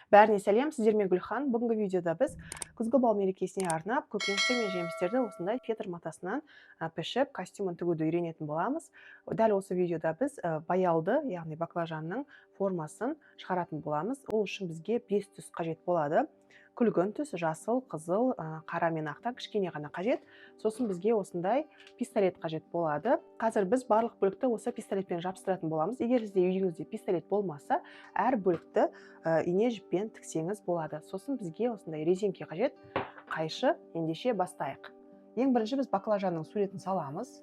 Бәріне сәлем, сіздермен Гүлхан. Бүгінгі видеода біз күзгі бал мерекесіне арнап көкөністер мен жемістерді осындай фетр матасынан пішіп, костюмін тігуді үйренетін боламыз. Дәл осы видеода біз баялды, яғни баклажанның формасын шығаратын боламыз. Ол үшін бізге 5 түс қажет болады. Күлгін түс, жасыл, қызыл, қара мен ақтан кішкене ғана қажет. Сосын бізге осындай пистолет қажет болады. Қазір біз барлық бөлікті осы пистолетпен жабыстыратын боламыз. Егер сізде үйіңізде пистолет болмаса, әр бөлікті ине жіппен тіксеңіз болады. Сосын бізге осындай резеңке қажет, қайшы. Ендеше бастайық. Ең бірінші біз баклажанның суретін саламыз.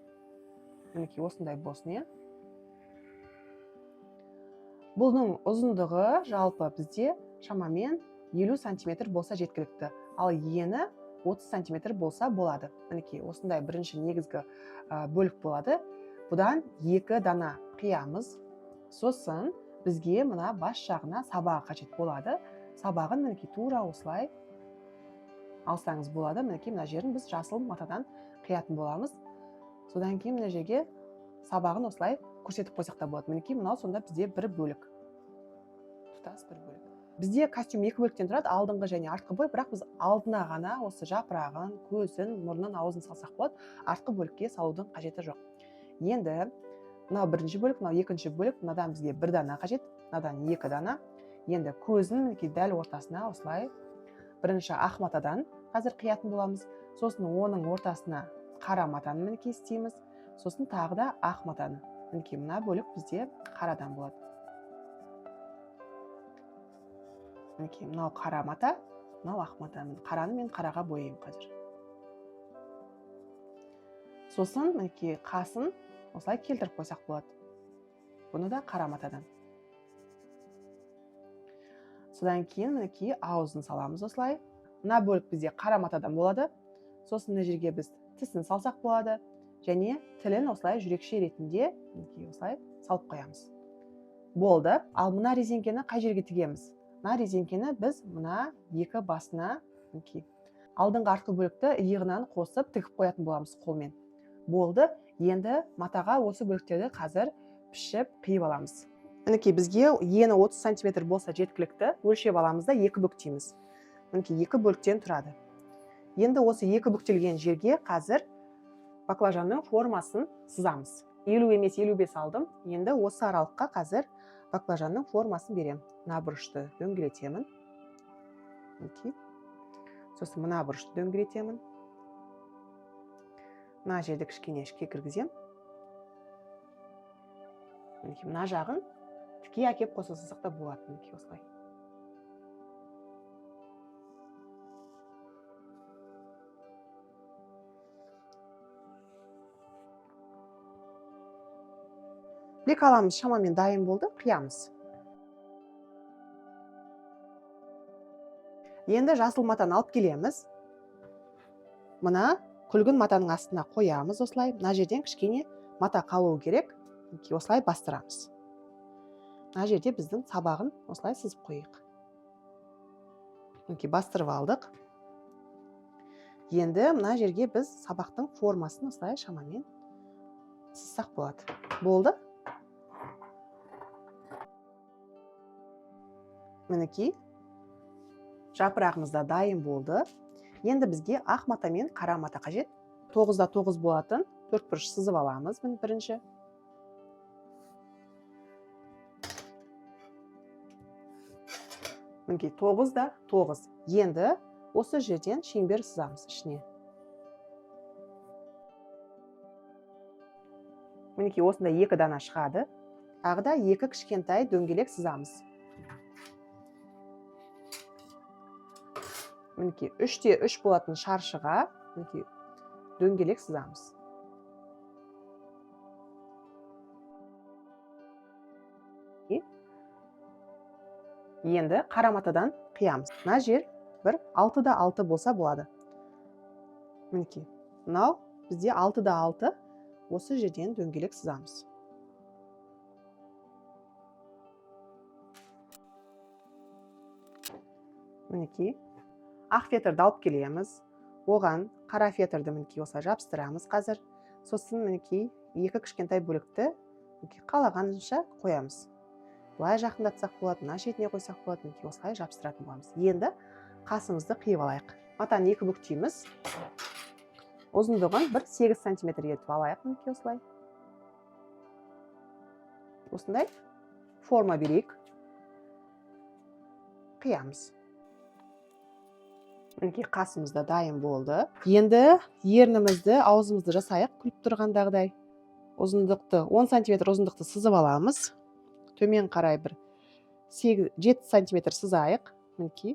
Мінекей осындай болсын, иә. Бұның ұзындығы жалпы бізде шамамен 50 сантиметр болса жеткілікті, ал ені 30 сантиметр болса болады. Мінекей осындай бірінші негізгі бөлік болады. Бұдан 2 дана қиямыз. Сосын бізге мына бас жағына сабағы қажет болады. Сабағын мінекей тура осылай алсаңыз болады. Мінекей мына жерін біз жасыл матадан қиятын боламыз. Содан кейін мына жерге сабағын осылай көрсетіп қойсақ та болады. Мінекей мынау сонда бізде бір бөлік, тұтас бір бөлік. Бізде костюм екі бөліктен тұрады, алдыңғы және артқы бой, бірақ біз алдына ғана осы жапырағын, көзін, мұрнын, аузын салсақ болады, артқы бөлікке салудың қажеті жоқ. Енді мынау бірінші бөлік, мынау екінші бөлік, мынадан бізге бір дана қажет, мынадан 2 дана. Енді көзін мінекей дәл ортасына осылай бірінші ақ матадан қазір қиятын боламыз. Сосын оның ортасына қара матаны мінекей істейміз. Сосын тағы да ақ матаны. Мінекей мына бөлік бізде қарадан болады. Мінекей мынау қара мата, мынау ақ мата. Міне қараны мен қараға бояймын қазір. Сосын мінекей қасын осылай келтіріп қойсақ болады. Бұны да қара матадан. Содан кейін мінекей аузын саламыз осылай. Мына бөлік бізде қара матадан болады. Сосын мына жерге біз тісін салсақ болады. Және тілін осылай жүрекше ретінде мінекей осылай салып қоямыз. Болды. Ал мына резеңкені қай жерге тігеміз? Мына резеңкені біз мына екі басына мінекей алдыңғы артқы бөлікті иығынан қосып тігіп қоятын боламыз қолмен. Болды. Енді матаға осы бөліктерді қазір пішіп қиып аламыз. Мінекей бізге ені 30 сантиметр болса жеткілікті. Өлшеп аламыз да екі бүктейміз. Мінекей екі бөліктен тұрады. Енді осы екі бүктелген жерге қазір баклажанның формасын сызамыз. 50 емес, 55 алдым. Енді осы аралыққа қазір баклажанның формасын беремін. Мына бұрышты дөңгелетемін. Мінекей. Сосын мына бұрышты дөңгелетемін. Мына жерді кішкене ішке кіргіземін. Мінекей мына жағын тіке әкеп қоса салсақ та болады. Мінекей осылай. Лекаламыз шамамен дайын болды, қиямыз. Енді жасыл матаны алып келеміз. Мына күлгін матаның астына қоямыз осылай. Мына жерден кішкене мата қалуы керек. Мінекей осылай бастырамыз. Мына жерде біздің сабағын осылай сызып қояйық. Мінекей бастырып алдық. Енді мына жерге біз сабақтың формасын осылай шамамен сызсақ болады. Болды. Мінекей жапырағымыз да дайын болды. Енді бізге ақ мата мен қара мата қажет. 9-да 9 болатын төрт бұрыш сызып аламыз міне бірінші. Мінекей 9-да 9. Енді осы жерден шеңбер сызамыз ішіне. Мінекей осындай 2 дана шығады. Тағы да 2 кішкентай дөңгелек сызамыз. Мінекей 3-те 3 болатын шаршыға мінекей дөңгелек сызамыз. Енді қара матадан қиямыз. Мына жер бір 6-да 6 болса болады. Мінекей мынау бізде 6-да 6, осы жерден дөңгелек сызамыз. Мінекей ақ фетрді алып келеміз. Оған қара фетрді мінекей осылай жабыстырамыз қазір. Сосын мінекей екі кішкентай бөлікті мінекей қалағанша қоямыз. Былай жақындатсақ болады, мына шетіне қойсақ болады. Мінекей осылай жабыстыратын боламыз. Енді қасымызды қиып алайық. Матаны екі бүктейміз. Ұзындығын бір 8 сантиметр етіп алайық. Мінекей осылай. Осындай форма берейік. Қиямыз. Мінекей қасымыз да дайын болды. Енді ернімізді, аузымызды жасайық, күліп тұрғандағыдай. Ұзындықты 10 сантиметр ұзындықты сызып аламыз. Төмен қарай бір 7 сантиметр сызайық. Мінекей.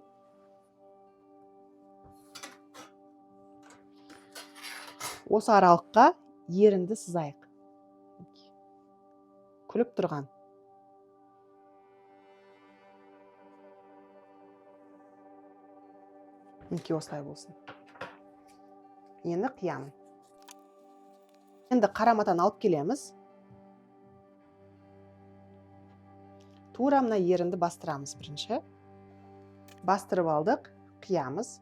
Осы аралыққа ерінді сызайық. Күліп тұрған. Мінекей осылай болсын. Енді қиямын. Енді қара матаны алып келеміз. Тура мына ерінді бастырамыз бірінші. Бастырып алдық, қиямыз.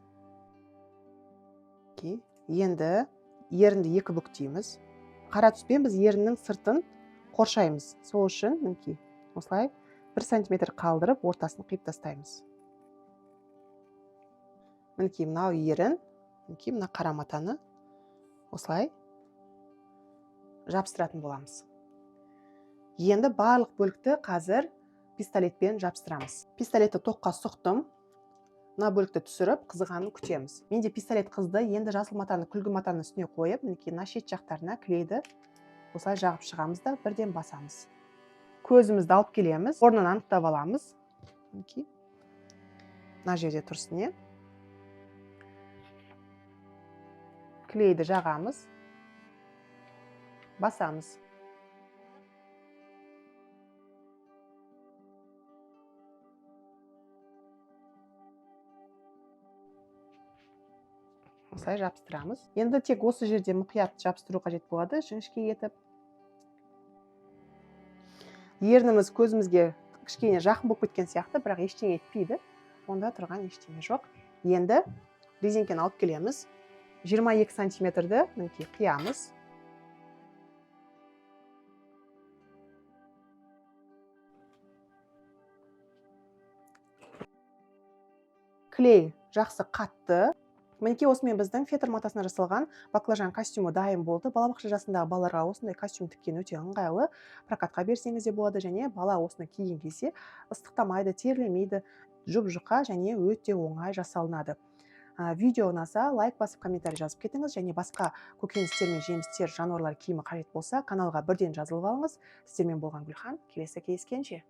Енді ерінді екі бүктейміз. Қара түспен біз еріннің сыртын қоршаймыз. Сол үшін мінекей осылай 1 сантиметр қалдырып ортасын қиып тастаймыз. Мінекей мынау ерін, мінекей мына қара матаны осылай жабыстыратын боламыз. Енді барлық бөлікті қазір пистолетпен жабыстырамыз. Пистолетті тоққа сұқтым. Мына бөлікті түсіріп, қызығанын күтеміз. Менде пистолет қызды, енді жасыл матаны күлгін матаның үстіне қойып, мінекей мына шет жақтарына клейді осылай жағып шығамыз да бірден басамыз. Көзімізді алып келеміз, орнын анықтап аламыз. Мінекей мына жерде тұрсын, не? Клейді жағамыз, басамыз. Осылай жабыстырамыз. Енді тек осы жерде мұқият жабыстыру қажет болады, жіңішке етіп. Ерніміз көзімізге кішкене жақын болып кеткен сияқты, бірақ ештеңе етпейді. Онда тұрған ештеңе жоқ. Енді резинкені алып келеміз. 22 сантиметрді мінекей қиямыз. Клей жақсы қатты. Мінекей осымен біздің фетр матасынан жасалған баклажан костюмі дайын болды. Балабақша жасындағы балаларға осындай костюм тіккен өте ыңғайлы. Прокатқа берсеңіз де болады, және бала осыны киген кезде ыстықтамайды, терлемейді, жұп-жұқа және өте оңай жасалынады. Видео ұнаса лайк басып комментарий жазып кетіңіз, және басқа көкөністер мен жемістер, жануарлар киімі қажет болса каналға бірден жазылып алыңыз. Сіздермен болған Гүлхан, келесі кездескенше.